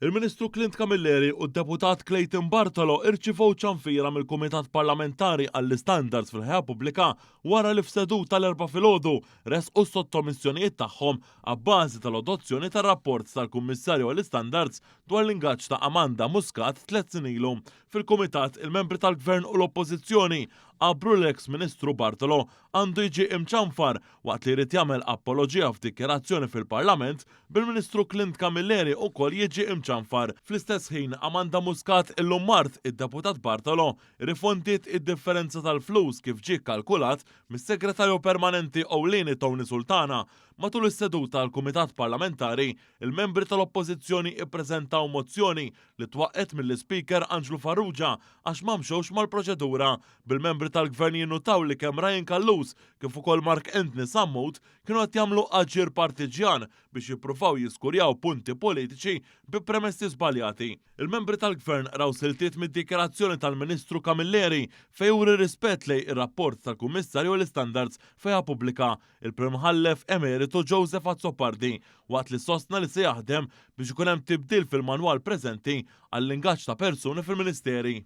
Il-Ministru Clint Camilleri u d-Deputat Clayton Bartolo irċivew ċanfira mill-Kumitat Parlamentari għall-Istandards fil-Ħajja Pubblika wara li f'seduta l-Erbgħa filgħodu ressqu s-sottomissjonijiet tagħhom abbażi tal-adozzjoni tar-rapport tal-Kummissarju għall-Istandards dwar l-ingaġġ ta' Amanda Muscat tlett snin ilu. Fil-Kumitat, il-membri tal-Gvern u l-Oppożizzjoni qablu li l-eks Ministru Bartolo għandu jiġi imċanfar waqt li jrid jagħmel apoloġija f'dikjarazzjoni fil-Parlament bil-Ministru Clint Camilleri ukoll jiġi imċanfar. Fl-istess ħin, Amanda Muscat illum mart id-Deputat Bartolo rrifondiet id-differenza tal-flus kif ġie kkalkulat mis-Segretarju Permanenti Ewlieni Tony Sultana. Matul is-seduta tal-Kumitat Parlamentari, il-membri tal-Oppożizzjoni ippreżentaw mozzjoni li twaqqgħet mill-Ispeaker Anġlu Farrugia għax ma mxewx mal-proċedura, bil-membri tal-Gvern jinnutaw li kemm Ryan Callus kif ukoll Mark Anthony Sammut kienu qed jagħmlu aġir partiġġjan biex jippruvaw jiskurjaw punti politiċi bi premessi żbaljati. Il-membri tal-Gvern raw siltiet mid-dikjarazzjoni tal-Ministru Camilleri fejn juri rispett lejn ir-rapport tal-Kummissarju għall-Istandards f'Ħajja Pubblika, il-Prim Imħallef Emeritu Joseph Azzopardi, waqt li sostna li se jaħdem biex ikun hemm tibdil fil-manwal preżenti għall-ingaġġ ta' persuni fil-Ministeri.